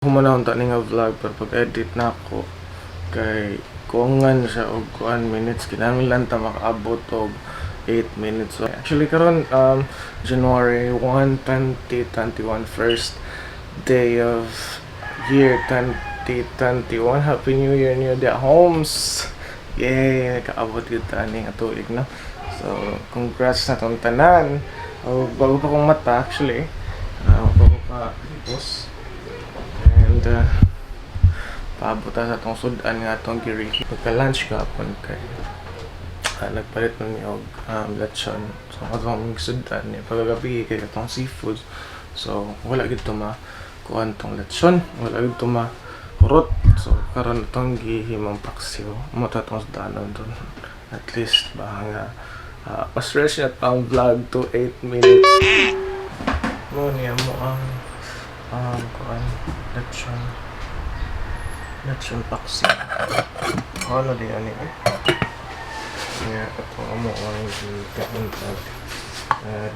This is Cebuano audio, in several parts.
Human ta ni nga vlog, pero pag-edit na ako kay kuangan siya og kuan minutes, kinahanglan ta makaabot og 8 minutes. So, actually karon January 1, 2021, first day of year 2021. Happy New Year, New Year homes. Yay, nakaabot gyud ta ani nga tuig, no? So congrats na tong tanan. Oh, bago pa kong mata actually. Bago pa hipos. And paabot ta sa atong sudan nga atong giri. Pagka-lunch gapon kay nagpalit man mi og lechon. So atong sudan ni pagkagabi kay atong seafood. So wala gid to ma kuan tong lechon, wala gid to ma hurot. So karon atong gihimong paksiw. Mo ta atong sudanon dun. At least ba nga pa-stretch na ang vlog to 8 minutes. Mo niya mo ang kuan lechon, lechon paksiw. Ano di ani eh? Nga ato amo ang gikaon tag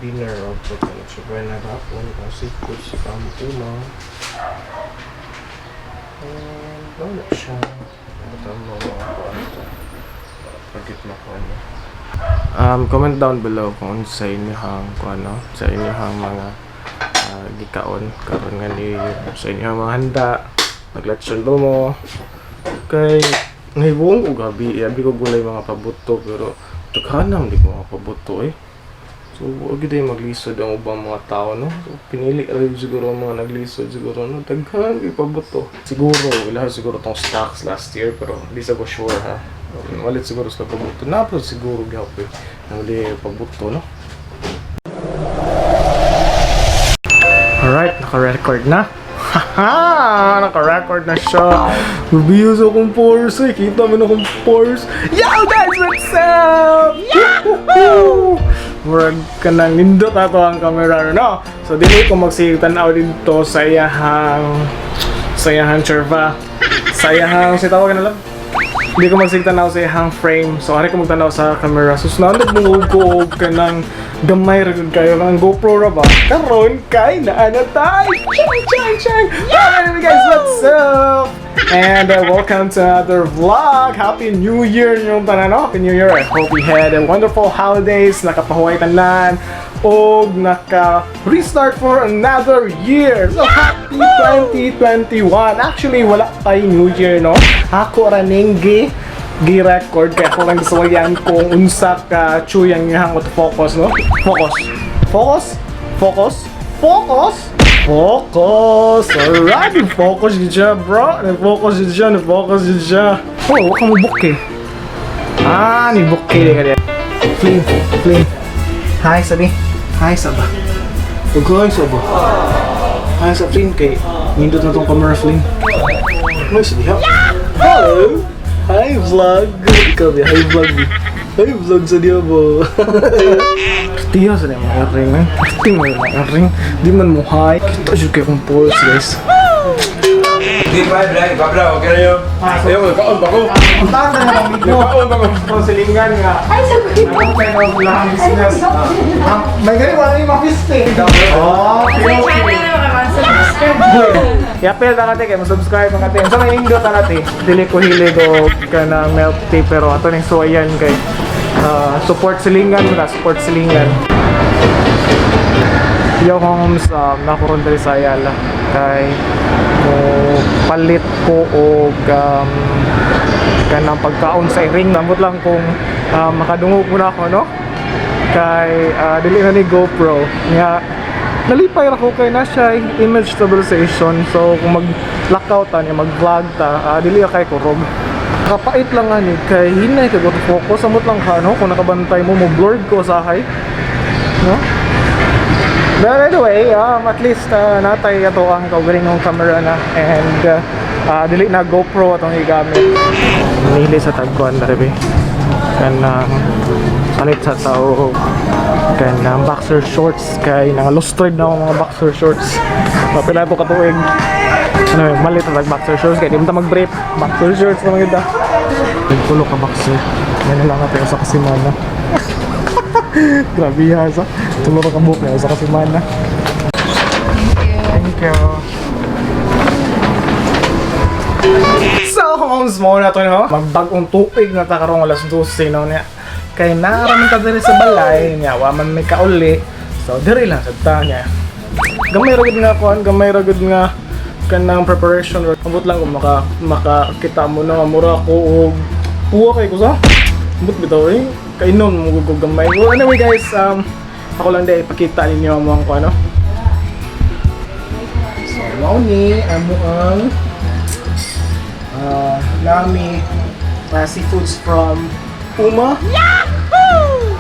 dinner of pagka na gapon kung seafood sa kamuna. And wala siya. Ito mo mga kuan to. Pagit makuan niya. Comment down below kung sa inyong kuan, no? Sa inyong mga gikaon karon nga New Year. Sa inyong mga handa, nagletson ba mo? Kay nahibuong ko gabi, abi ko gulay mga pabuto, pero daghanam di ko mga pabuto eh. So, wag gyud ay maglisod ang ubang mga tao, no? So, pinili ra gyud siguro ang mga naglisod siguro, no? Daghan gyud pabuto. Siguro, wala siguro tong stocks last year, pero di sa ko sure, ha. Walit siguro sa pabuto. Napo siguro gyapon eh. Nanguli pabuto, no? Alright, naka-record na. Haha! Naka-record na siya. Reviews akong pores eh. Kita mo na akong pores. Yo guys, what's up? Yahoo! Murag ka nang nindot ato ang camera, no? So, dili ko magsigig tanaw dito sa iyahang cherva. Sa iyahang, si tawag na lang? Hindi ko magsigig tanaw sa iyahang frame. So, ari ko magtanaw sa camera. So, sunod mo ko og kanang gamay ra gud kayo kanang GoPro ra ba? Karon kay naa na tay. Chang chang chang. Alright guys, what's up? And welcome to another vlog. Happy New Year yung tanan, no? Happy New Year. I hope you had a wonderful holidays. Nakapahuway tanan og naka-restart for another year. So happy 2021. Actually, wala pa yung New Year, no? Ako ra ning gi-record kaya ako lang gisuwayan kung unsa ka chuyang yung autofocus, no? Focus. Focus? Focus? Focus? Focus! Alright, focus yun siya, bro. Nag-focus yun siya, nag-focus yun siya. Oh, wag kang book eh. Ah, ni book eh. Kaya. Flynn, Flynn. Hi, sabi. Hi, saba. Huwag ko, hi, saba. Hi, sa Flynn kay nindot na tong camera, Flynn. Hi, sabi ha. Hello! Hi, vlog! Ikaw, bi. Hi, vlog. Hi, vlog sa diya ba? Tiyo sa mga ring, man. Tiyo mo mga ring. Di man mo hi. Kita siya kay kong pulse, guys. Di ba, Blay? Babla, okay na yun. Ayun, kaon ba ko? Ang tanda na lang video. Kaon ba ko? Kung silingan nga. Ay, sabi ko. Ang tayo ng lahang business. May ganun, wala yung ma-fist eh. Oh, May channel na makakasubscribe. Yapel ta kate kay mo subscribe ang kate. Sa may nindot ta kate. Dili ko hilig og kanang milk tea, pero ato ning suwayan kay support silingan mo na, support silingan. Yo homes, nakuron diri sa Ayala kay mo palit ko og kanang pagkaon sa iring. Namot lang kung makadungog mo na ako, no? Kay dili na ni GoPro nga nalipay ra ko kay na siya image stabilization, so kung maglakaw ta niya, mag-vlog ta, dili ra kay kurog. Kapait lang ani kay hinay kay go focus. Amot lang ka, no? Kung nakabantay mo, mo blurred ko sahay, no? But anyway, at least natay ato ang kaugalingong camera na and dili na GoPro atong gigamit. Nili sa tagkuan na rin kanang palit sa tao kanang boxer shorts kay nang lustroid na ako mga boxer shorts. Mapila to katuig. Ano, malit na tag boxer shorts kay di mo ta mag-brief. Boxer shorts naman gyud ah. Nagtulo ka boxer. Yan na lang natin sa kasimana. Grabe ha, sa tulo ka buok na sa kasimana. Thank you. Thank you. Holmes, mao na to, no? Magbag-ong tuig na ta karong alas 12, no, niya. Kay naa ra man ta diri sa balay, niya, wa man may kauli. So diri lang sad ta niya. Gamay ra gud nga kuan, gamay ra gud nga kanang preparation. Ambot lang kung makakita mo na nga mura ko og puwa kay ko sa. Ambot bitaw eh. Kainom mo gud ko gamay. Well, anyway guys, ako lang di ipakita ninyo ang mga kuan, no? So, mao ni amo ang nami seafoods from Uma. Yahoo!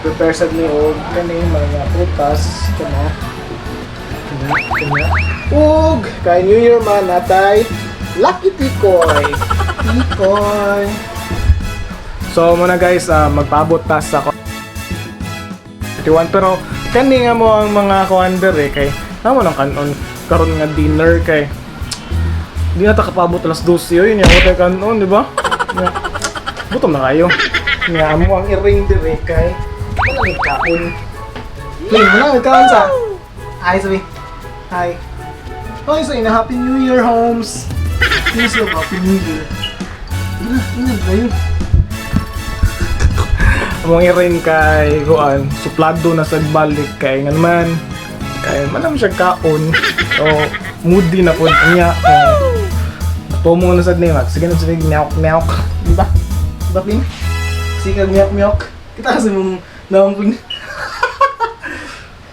Prepare sad ni og kani mga prutas kamo. Kanya, kanya. Ug kay New Year man natay Lucky Tikoy. Tikoy. So muna guys, magpaabot ta sa 31 pero kani nga mo ang mga kuan dere kay namo nang kanon karon nga dinner kay di na ta kapaabot alas 12 yun niya tayo kanon, di ba? Nya, gutom na kayo. Nga amo ang i-ring dire kay wala may kaon. Play mo na, may kaon sa. Hi, sabi. Hi. Hoy, so ina Happy New Year, Holmes. Please, Happy New Year. Ina, ina, ayun. Among i-ring kay kuan, suplado na sa balik kay ngan man kay manam siya kaon. So, moody na po niya. Tumo na sad ni Max. Sige na sige, meowk meowk. Di ba? Di ba, Ping? Sige meowk meowk. Kita kasi mong naong Ping.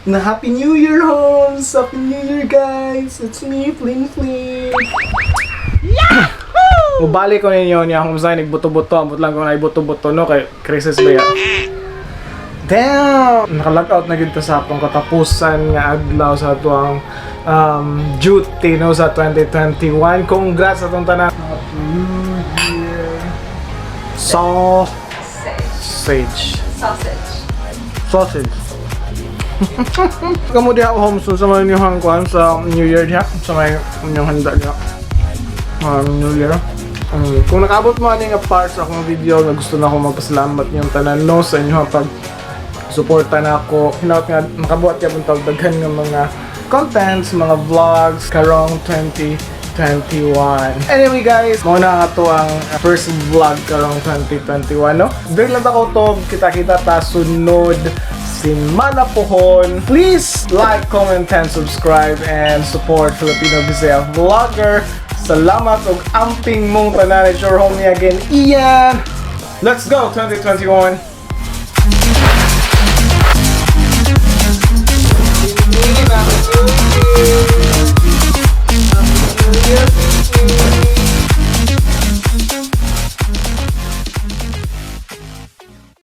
Na Happy New Year, Holmes! Happy New Year, guys! It's me, Flynn Flynn! Yahoo! Mubalik ko ninyo niya kung saan nagbuto-buto. Ambot lang ko na ibuto-buto, no? Kay crisis ba ya? Damn! Naka-log out na gid ta sa atong katapusan nga adlaw sa atuang duty, no, sa 2021. Congrats sa atong tanan. Happy New Year. Sausage. Sausage. Sausage. Kamu diha, Holmes, sa may inyong kuan sa New Year diha, sa may inyong handa diha. New Year. Kung nakaabot mo ani nga part sa akong video nga gusto na ako magpasalamat niyong tanan, no, sa inyong pag suporta na ako. Hinaut nga makabuhat gyapon tag daghan nga mga contents, mga vlogs karong 2021. Anyway guys, mao na nga to ang first vlog karong 2021, no. Diri lang ta ko to, kita-kita ta sunod semana pohon. Please like, comment, and subscribe and support Filipino Bisaya Vlogger. Salamat og amping mong tanan. It's your homie again, Ian. Let's go 2021. Happy New Year!